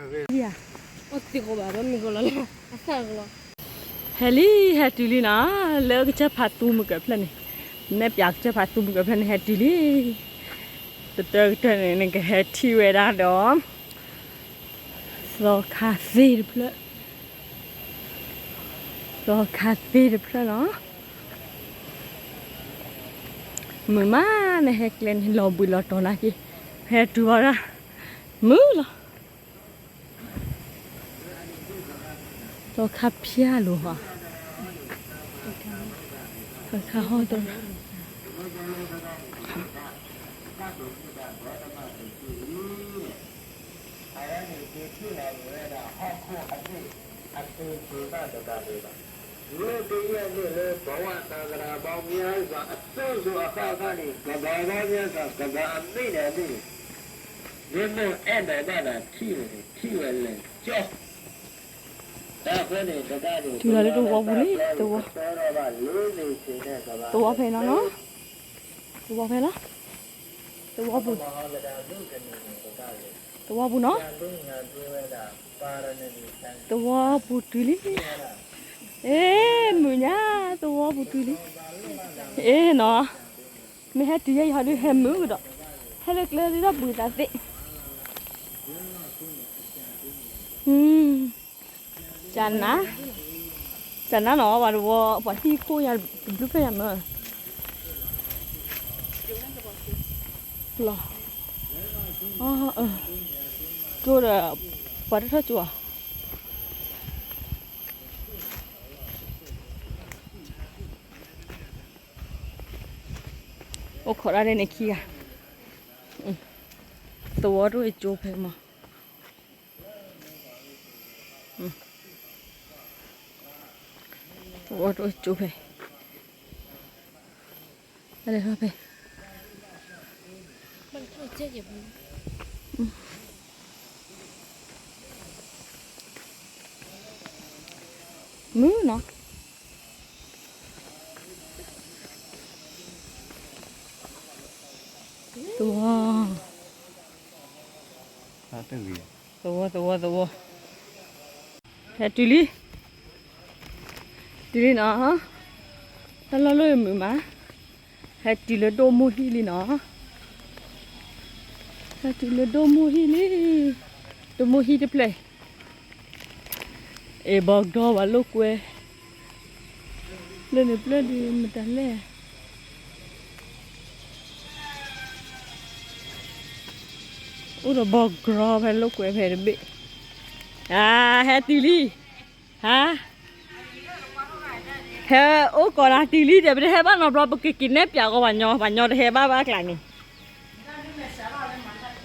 ယၤ, အိၣ်သံကိးဘၣ် ဘၣ်မ့ၢ်ကိးလီၤလဲၣ်, အသၣ်ကလီၤ. ဟဲလံ ဟဲတုၤလံနီၤ, လၢကစၢၢ်ဖးသူမုၢ်ကၢၢ်ဖျၢၣ်န့ၣ်, နဲၣ်ပၠးကစၢၢ်ဖးသူမုၢ်ကၢၢ်ဖျၢၣ်န့ၣ် ဟဲတုၤလံ. တတၢၢ်ကတၢၢ်န့ၣ် နကဟဲထံၣ်ဝဲဒၣ်ဒီး သီခါသ့ၣ်တဖျၢၣ်, သီခါသ့ၣ်တဖျၢၣ်လီၤ. မုာ်မး နဟဲကျဲန့ၣ် လီၤဘှံးလီၤတီၤနာ်က့, ဟဲတုၤဘၣ်ဒၣ် မုာ်လီၤ. သီခါဖၠၣ်လိၤဟီ, သီခါဟီၣ်တရၣ်. လၢကယဲၢ်မ့ၢ်လၢပဝဲသးသရၣ်ဘီမုၢ်အါစွာအစိၤစိၤအဃၣ်ဃၣ်န့ၣ် ကဘီဘီမုၢ်အါစွာ ကဘီအမ့ၣ်န့ၣ်အမ့ၣ်န့ၣ်, မ့ၢ်မိၢ်အဲၣ်ဒိးဘၣ်ဒီးထံၣ်ဝဲန့ၣ် ထံၣ်ဝဲလဲၤကၠီ, တၢ်ဃိန့ၣ် တဘၣ်န့ၣ် တုၤလီၤလၢတဝီပူၤလံ, တဝီ, တဝီဖဲနီၤနီၤ, တဝီဖဲလီၤ, တဝီပူၤ, တဝီပူၤနီၤ, တဝီပူၤတုၤလံ. အ့ မုာ်ညါ, တဝီပူၤတုၤလံ. အ့နီၤ, မ့ၢ်ဟဲတုၤယဲၢ်ယဟီဒုးဟဲမုာ်ကဒီး, ဟဲလၢကျဲဒုးဒီးဘှံးသးသ့ၣ်. ကနါ, ကနါနီၤ ပှၤတဝီ ပှၤဟံၣ်ခိၣ်ယၤတဘျုးဖျၢၣ်ယၤမၢ် လီၤ, ကၠိဒီး ပှၤတထီၣ်ကၠိဧါ, အိၣ်ခိးဒၣ်လၢန့ၣ်ခံဂၤ, သဝီတအိၣ်ကၠိဖဲမး. သဝီတအိၣ်ကၠိဖဲ, တၢ်လဲၤထီၣ်ဖဲ, မုာ်နီၤ, သဝီ, သဝီ သဝီ သဝီ, ဟဲတုၤလံ, တုၤလံနီၤ, တၢ်လီၢ်လၢမုာ်မး, ဟဲတုၤလၢဒိၣ်မိၢ်ဟံၣ်လံနီၤ, ဟဲတုၤလၢဒိၣ်မိၢ်ဟံၣ်လံ, ဒိၣ်မိၢ်ဟံၣ်တဖျၢၣ်, အ့ၣ် ဘီကဒီဘၣ်လိာ်ကွဲ, လၢန့ၣ်ပျၢၢ်ဒုးမတၤလဲၣ် အိၣ်ဒီးဘီကဒီဖဲလိာ်ကွဲဖဲတဘ့ၣ်, အါ ဟဲတုၤလံ, ဟါ, ဟဲအိၣ်ကိးနၤတုၤလံဒီး ပတဟဲဘၣ်နီတဘျီ ပကက့ၤနဲၣ်ပၠးကီးပှၤညီ ပှၤညီတဟဲဘၣ်ဘၣ်ကျါန့ၣ်,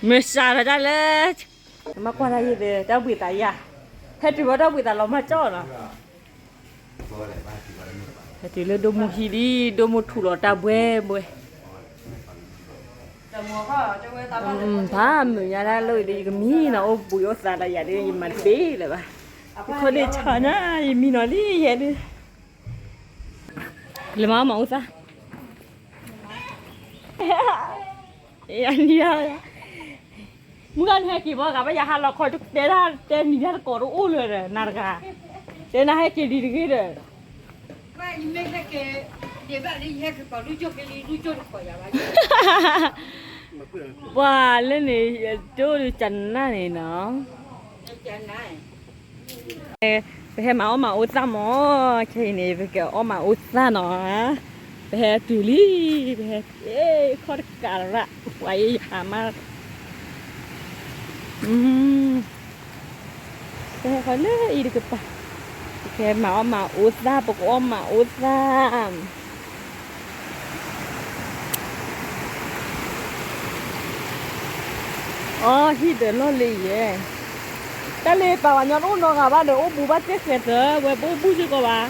မ့ၢ်စးထီၣ်ဒၣ်လဲၣ်, မၤကွၢ်တၢ်ယဲၢ်ဒီး တၢ်ဘှံးသးယၤ, ဟဲတုၤဘၣ်တၢ်ဘှံးသးလီၤမၢ်ကၠီနီၤ ဟဲတုၤလၢဒိၣ်မိၢ်ဟံၣ်လံ, ဒိၣ်မိၢ်ထူးလီၤတၢ်ဘှဲဘှဲ, ဖးမုာ်ညါတၢ်လၢဒီး ယကမံနီၤ အိၣ်ဘှံးအိၣ်သါဒီးယၤဒီး ယမၤတဘ့ၣ်လၢၤဘၣ်, ယခီၣ်ဒ့ၣ်ဆါညါ ယမံနီၤလံယဲဒုး, လဲၤမၤအီၣ်မၤအူသၣ် မုၢ်ဂၤနဟဲက့ၤဘၣ်ဂၤဘၣ် ယဟးလီၤခီ တဲဒၣ်တဲနံၤဒၣ်တကိးတအိၣ်လၢၤဒီး နၤတဂၤ, တဲနၤဟဲက့ၤလံတဂ့ၤဒီး, ပှၤလၢန့ၣ် ယတိၢ်ဒုးကနၣ်န့ၣ်နီၤ, ပဟဲမၤအီၣ်မၤအူသၣ်မး, ခဲအံၤန့ၣ် ပကအီၣ်မၤအူသၣ်နီၤ, ပဟဲတုၤလံ, ပဟဲ, ခီၣ်တကးရၣ်, ပှၤအံၤယဟးမး, ပဟဲဃီလၢအံၤတကပၤ, ပကမၤအီၣ်မၤအူသၣ်, ပကအီၣ်မၤအူသၣ် အီ ဟံၣ်ဒီးလီၢ်လံယဲ, တၢ်လၢပှၤကညီတအိၣ်နီတဂၤဘၣ်ဒီး အိၣ်ဘူးဘၣ်သ့ၣ်ဃဲၤသၢ, ဝဲပအိၣ်ဘူးစ့ၢ်ကီးဘၣ်,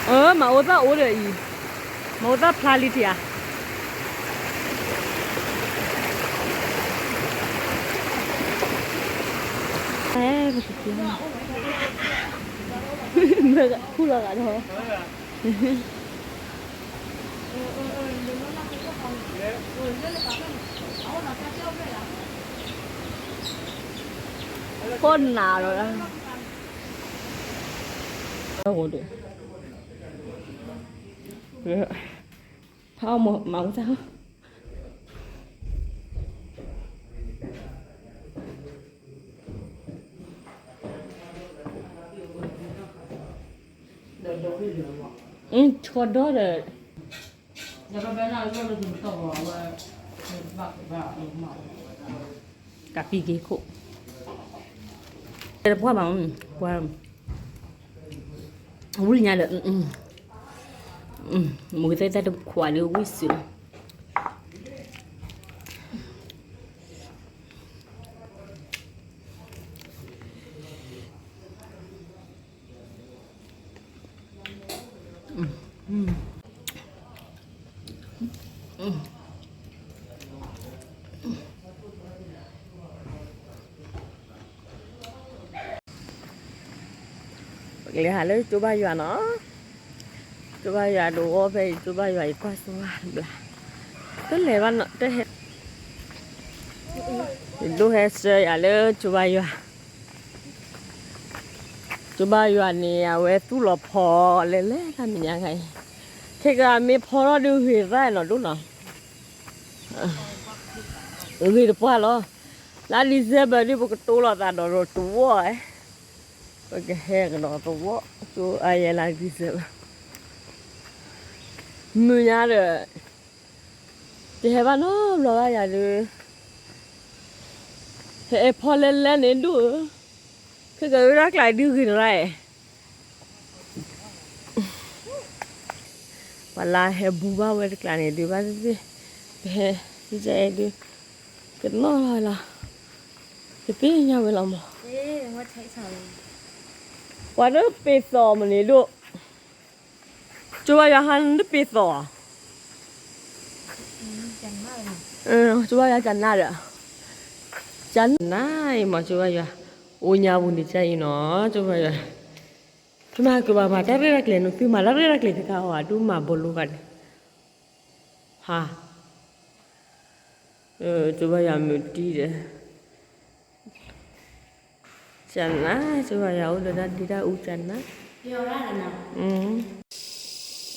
အၢ မၤအူသၣ်အိၣ်ဒီးအံၤ, မၤအူသၣ်ဖျါလံထံဧါ, ခူၣ်လီၤဂာ်ဒီး အၢ အၢ အၢ အၢ အၢ အၢ အၢ အၢ အၢ အၢ အၢ အၢ အၢ အၢ အၢ အၢ ခိၣ်နၤလီၤ, ဖးအီၣ်မၤဝဲသၣ်ဟီ, ဆီဒီဒီး ကးပံက့ၤခိၣ်, တပှၢ်ဘၣ်, ပှၤ ဝံၣ်ညါဒီး မုၢ်ကသဲသၣ်တခွးလၢဝံၣ်စုလီၤ. ပကလဲၤဟးလၢကၠိဘါယွၤနီၤ, ကၠိဘါယွၤဒိးဝီဖဲအံၤ ကၠိဘါယွၤအံၤကွၢ်စိဝါတဘျီ, တလဲၤဘၣ်နီၤ တဟဲ, ယဒိၣ်ဟဲဆှၢယၤလၢကၠိဘါယွၤ, ကၠိဘါယွၤန့ၣ် အဝဲသူၣ်လီၤဖီလဲၤလဲၤတၢ်မဲာ်ညါခါအံၤ, ခဲကမ့ၢ်ဖီထီၣ်ဒုးဂ့ၤသၣ်နီၤဒိၣ်နီၤ, ဂ့ၤတပှၢ်လီၤ, လါ December ဒုးပကတိၤလိာ်သးဒီးတဝီၣ်, ပကဟဲကဒီးသဝီၣ် ကၠိအါယဲလါ December, မုၢ်ညါဒီး တဟဲဘၣ်နီတဘျီဘၣ်ယၤဒုး, ဟဲဖီလဲၤလဲၤန့ၣ်ဒိၣ်ဧၢ, ခဲကရၢတၢ်ကျါဒုးဂ့ၤတရၣ်, ပှၤလၢဟဲဘူးဘၣ်ဝဲတကျါန့ၣ်ဒုးဘၣ်သ့ၣ်သ့ၣ်, ပဟဲ, ဒုး, ကနီၣ်လီၤလီၤ, တပ့ၢ်ညါဝဲလီၤမး, ပှၤတပ့ၤသီၣ်မးန့ၣ်ဒိၣ်, ကၠိဘါယွၤဟးနတပ့ၤသီၣ်, ကၠိဘါယွၤကနၣ်ဒီး, ကနၣ်အံၤမး ကၠိဘါယွၤ, အိၣ်ညါပူၤန့ၣ်ကအံၤနီၤ ကၠိဘါယွၤ, သုမၤကဘၣ်မၤတၢ်ရဲၣ်တၢ်ကျဲၤန့ၣ် သုမၤတၢ်ရဲၣ်တၢ်ကျဲၤတခါအီၤ အဒိၣ်မးဘိလိဂၤန့ၣ်, ဟါ, ကၠိဘါယွၤမုၢ်တံၢ်ဒီး ကနၣ် ကၠိဘါယွၤအိၣ်ဒီးတၢ်ဒ့တၢ်အူကနၣ်,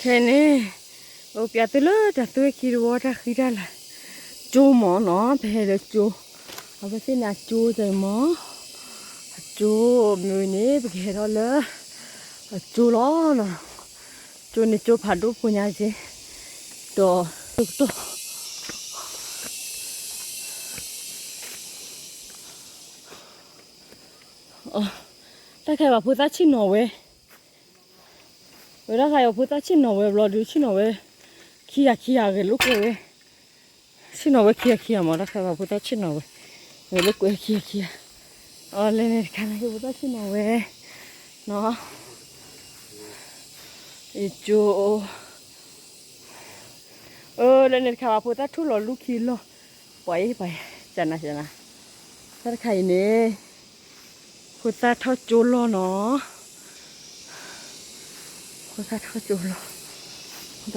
ခဲန့ၣ်, အိၣ်ပၠးသုလၢတၢ်သွဲၣ်ခံတဝီတၢ်ဃံတၢ်လၤ, ကၠိမးနီၤ ပဟဲလၢကၠိ, အဝဲသ့ၣ်န့ၣ်အကၠိတမး, အကၠိမုၢ်န့ၣ် ပကဟဲထီၣ်လၢ အကၠိလီၤနီၤ, ကၠိန့ၣ်ကၠိဖးဒိၣ်ဖိညါက့ၤ, ဒီး ကတီၢ် တၢ်ခါအံၤပှၤဖိသၣ်ဆ့ၣ်နီၤဝဲ, ဝဲဒၣ်ခါအံၤပှၤဖိသၣ်ဆ့ၣ်နီၤဝဲဘျီဒုး ဆ့ၣ်နီၤဝဲ, ခံဂၤခံဂၤဂဲၤလိာ်ကွဲဝဲ, ဆ့ၣ်နီၤဝဲခံဂၤခံဂၤမး တၢ်ခါအံၤပှၤဖိသၣ်ဆ့ၣ်နီၤဝဲ, ဂဲၤလိာ်ကွဲခံဂၤခံဂၤ, အလဲၤန့ၣ်တခါန့ၣ် ဟ့ၣ်ဖိသၣ်ဆ့ၣ်နီၤဝဲ, နီၤ ယကၠိ, အၢ လၢန့ၣ်တခါ ပှၤဖိသၣ်ထီၣ်လီၤလူခံလီၢ်, ပှၤအံၤပှၤ ကနၤကနၤ, တၢ်တခါအံၤန့ၣ် ဖိသၣ်ထီၣ်ကၠိလီၢ်နီၤ, ဖိသၣ်ထီၣ်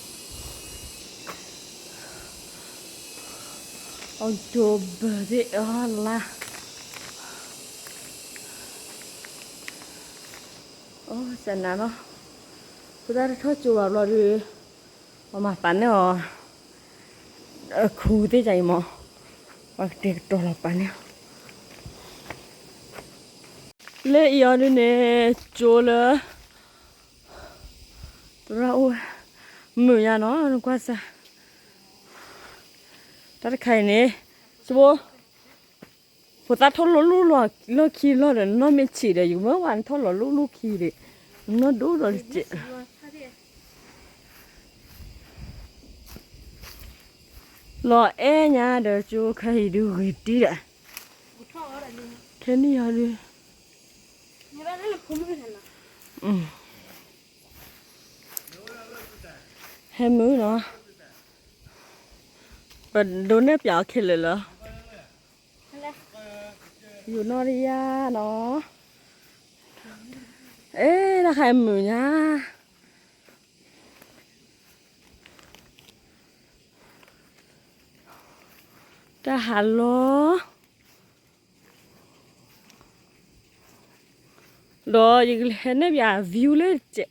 ကၠိလီၢ်, ဖိသၣ်ထီၣ်ကၠိလီၢ်, အီးကၠိဘၢၣ်သ့ၣ်အီၤလါ ကနၤနီၤ, ဖိသၣ်တထီၣ်ကၠိဘၣ်ဘျီဒီး ပှၤမၤပာ်န့ၢ်အီၤ, ခူသ့ၣ်ကါအံၤမး, ပှၤကတဲာ်ကတီၤလီၤပာ်န့ၢ်အီၤ, လၢအံၤအီၤဒုးန့ၣ် ကၠိလၢ သရၣ်အိၣ်ဝဲ, မုာ်ညါနီၤ နကွၢ်စၢ်, တၢ်တခါအံၤန့ၣ်, ဖိသၣ်ထီၣ်လီၤလူၢ်လီၢ်ခံလီၢ်ဒီး နီၢ်မ့ၢ်ဆံးဒီး ယကမၢဝဲနထီၣ်လီၤလူၢ်လူၢ်ခံဒီး နီၢ်ဒိၣ်ဒီးတစဲး လီၤအဲၣ်ညါဒီး ကၠိခဲအံၤဒုးဂ့ၤတံၢ်ဒီး, ခဲနံၣ်အံၤဒုး, ဟဲမုာ်နီၤ, ပဒိးနဲၣ်ပၠးအီၤခဲလၢာ်လီၤ, ယူၤနီၣ်တယၢ်နီၤ, အဲ တၢ်ခါအံၤမုာ်ညါ တၢ်ဟးလီၤ, ဒီးယကလဲၤဟဲနဲၣ်ပၠး view လၢတစဲး,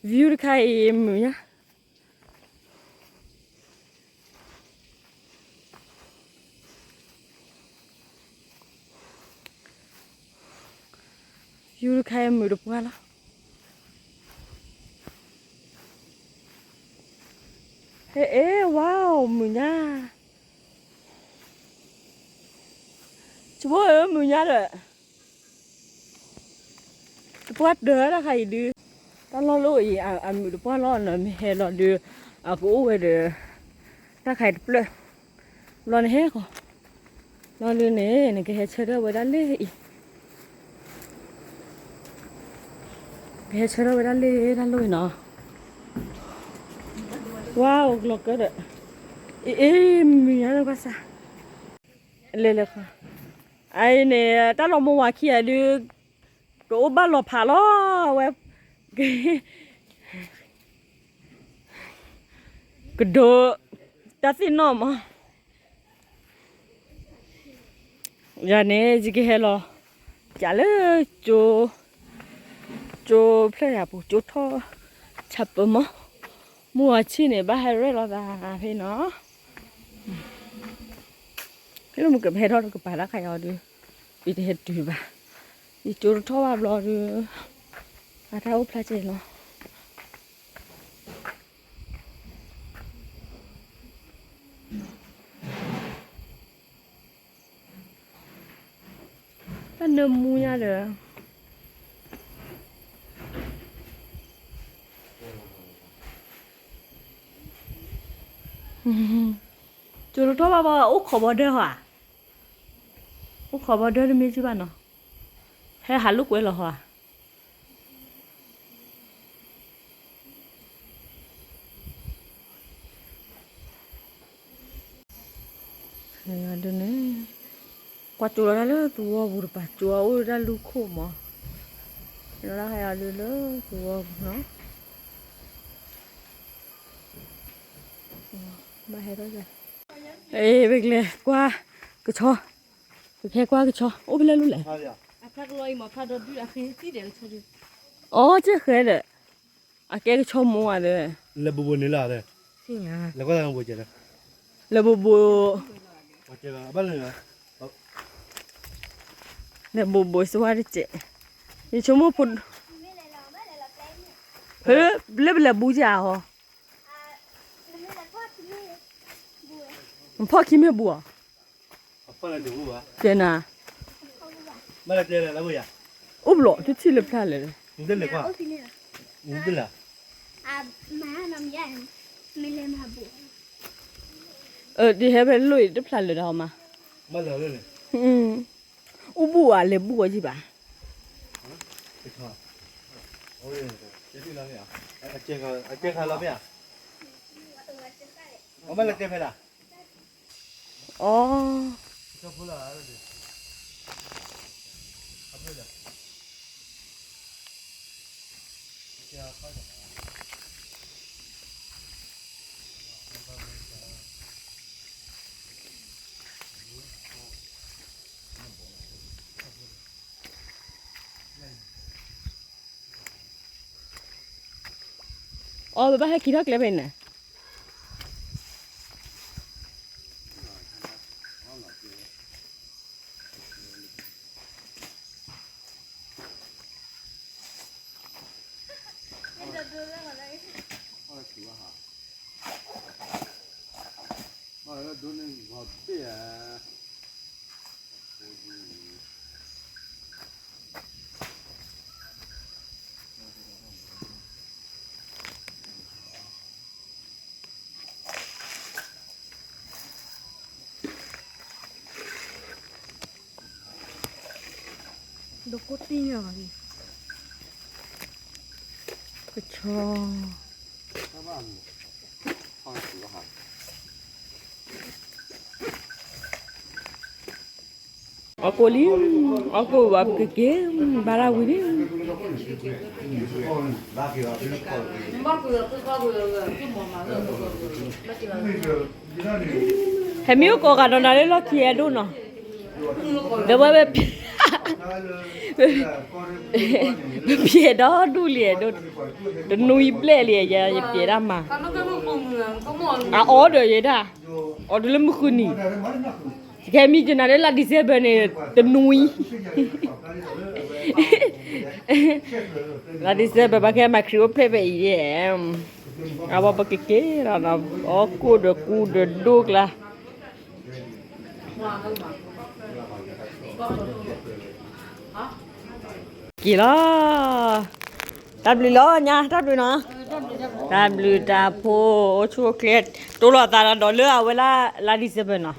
view တခါအံၤမုာ်ညါ, view တခါအံၤမုာ်တပှၢ်လီၤ. ဟဲအ့ ဝါ မုာ်ညါ, ဆိဖိဧၢ မုာ်ညါဒီး တပှၢ်တၢၢ်တၢ်ခါအံၤဒုး, တၢ်လီၢ်လၢအံၤ အမုာ်တပှၢ်လီၤနီၤ, မ့ၢ်ဟဲလီၤဒုး အကအိၣ်ဝဲဒီး တၢ်ခါအံၤတဖျၢၣ်, ဘျီနဟဲဃီ, ဘျီဒုးန့ၣ် နကဟဲဆၢထၢၣ်ဝဲဒၣ်လၢအံၤ, ကဟဲဆၢထၢၣ်ဝဲဒၣ်လၢတၢ်လီၢ်အံၤနီၤ, ဝါ အိၣ်ကလီၤကၢဒီး, အ့ အ့ မုာ်ညါလၢဘၣ်ဆၣ် လဲၤလဲၤဃီ, အအံၤန့ၣ် တၢ်လီၤမိၢ်ဝၤခံဂၤဒုး ကအိၣ်ဘၣ်လီၤဖးလီၤဝဲ, ကဒိးတၢ်သ့ၣ်နီၣ်မး, ယၤန့ၣ် ယကဟဲလီၤ ကးလၢ ကၠိဖျၢၣ်ယၤပူၤ ကၠိထီၣ်ဆၢပၢမး, မိၢ်ဝၤဆံၣ်န့ၣ် ဘၣ်ဟဲရဲၣ်လီၤသးဖဲနီၤ, ဖဲလၢမုၢ်ကပဟဲထီၣ်တကပၤတၢ်ခါအံၤအီၤဒုး, ယတဟဲတုၤဘၣ်, ယကၠိတထီၣ်ဘၣ်ဘျီဒုး, အတၢ်အိၣ်ဖျါကဲလီၤ. တၢ်နၢမူညါဒီး, ကၠိတထီၣ်ဘၣ်ဘၣ် အိၣ်ခိးဘီဒၢဟီဧါ, အိၣ်ခိးဘီဒၢတမ့ၢ်ကံဘၣ်နီၤ, ဟဲဟးလိာ်ကွဲလီၤဟီဧါ. ဒ်န့ၣ်, ကွၢ်ကၠိလီၤတၢ်လၢသဝီပူၤတပၤ ကၠိအိၣ်တၢ်လူၢ်ခိၣ်မး, လီၤတၢ်ဟဲအီၤဒုးလၢသဝီပူၤနီၤ, ဘၣ်ဟဲထီၣ်, အ့ ပကလဲၤကွၢ်ကဆီ, ပကဟဲကွၢ်ကဆီ အိၣ်ဖဲလဲၣ်လူၤလဲၣ်, အီ ကဲဃဲဒီး အကဲကဆီမိၢ်ဝၤဒီး, လဲၤဘိးဘိးန့ၣ်လီၤ, လဲၤဘိးဘိး, လဲၤဘိးဘိးစဝါတစဲး, ယဆိကမိၣ်ဖိ, လၢပလဲၤဘူးကဟီ, ဖီၣ်ခံမ့ၢ်ဘူးဧါ, တဲနၤ, အိၣ်ဘျီ တထံၣ်လၢဖျါလၢာ်, ဒ်ဟဲဖဲလိၣ်အံၤ တဖျါလၢာ်ဒီးမး, အိၣ်ဘူးဧါ လဲၤဘူးအီၤယံၤဘၣ်, အီ အီ ပဘၣ်ဟဲက့ၤထီၣ်ကျဲဖဲန့ၣ် ဒိကိးတံၢ်ညါဘၣ်, ကဆီ အီၣ်ကိၣ်လံ, အီၣ်ကိၣ်ဘၣ်ပကက့ၤ, ဘၣ်ဒၣ်ဝံၤလံ. ဟဲမ့ၢ်အိၣ်ကိးဂၤဒီးနၤလၢလီၢ်ခံအဲၣ်ဒိၣ်နီၤ, ဒီးဝဲဝဲ ပပျဲၢ်ဒီဒူၣ်လံ, တနွံဘျဲၣ်လံ, ယပျဲၢ်ဒၣ်မး, အအီၣ်ဒီးယဲဒၣ်, အီၣ်ဒီးလၢမုၢ်ဃုနံၤ, ကဲမံကနၤလၢလါ December န့ၣ်, တနွံ လါ December ဘၣ်ခဲမၤခရံာ်အိၣ်ဖျဲၣ်ဖဲအံၤယဲ, အဝဲပကက့ၤဒီး အီၣ်ကိၣ်ဒီးကူဒီးဒိၣ်ကျါ က့ၤလီၤ, တၢ်ဘျုးလီၤညါ, တၢ်ဘျုးနီၤ, တၢ်ဘျုးတၢ်ဖှိၣ်, အိၣ်ဆူၣ်အိၣ်ချ့, တိၢ်လိာ်သးဒီးလၢအဝဲလၢလါ December နီၤ,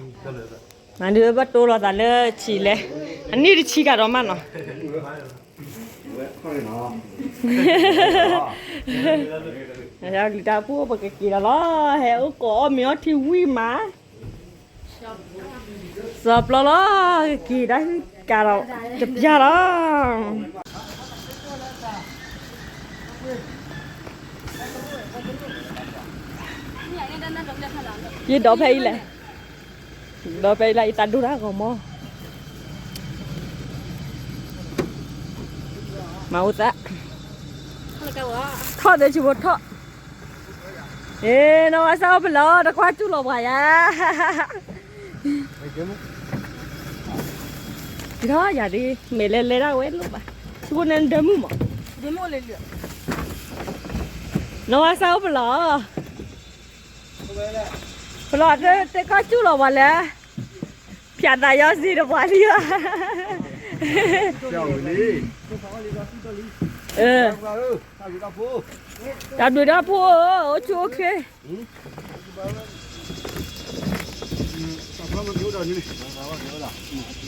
နဒုးဘၣ်တိၢ်လိာ်သးလၢဆံးလဲၣ်, အနံၣ်တဆံကဒီးမးနီၤ, တၢ်ဘျုးတၢ်ဖှိၣ် ပကက့ၤဒီးလီၤ, ဟဲအိၣ်ကိးအီၣ်မ့ၤအီထံဝံၤမး စီၤပျီလီၤ, က့ၤဒၣ်ကးဒီးတပျၢ်လီၤ, ယဒီးဖဲအံၤလဲၣ်, ဒီးဖဲအံၤလၢယသးဒိၣ်တၢ်ဂီၤမီ, မၤအိၣ်သး, ထီၣ်ဒီးဆံးဖိထီၣ် နီၢ်ဝါစၢ်အိၣ်ဖဲလဲၣ်, တကွၢ်စူၣ်လီၤပှၤယၤ, ယၤဒ် မ့ၢ်လဲၤလဲၤဒၣ်ဝဲလိၣ်ဘၣ်, ဆူဖိန့ၣ်ဒၢမုၢ်မး, နီၢ်ဝါစၢ်အိၣ်ဖဲလဲၣ်, ဖဲလဲၣ် တဲကွၢ်စူၣ်လီၤပှၤလဲၣ်, ဖၠးသးယီၤစံးဒီးပှၤလံဧါ, တၢ်ဘျုးတၢ်ဖှိၣ်ဧၢ, အိၣ်ဆူၣ်အိၣ်ချ့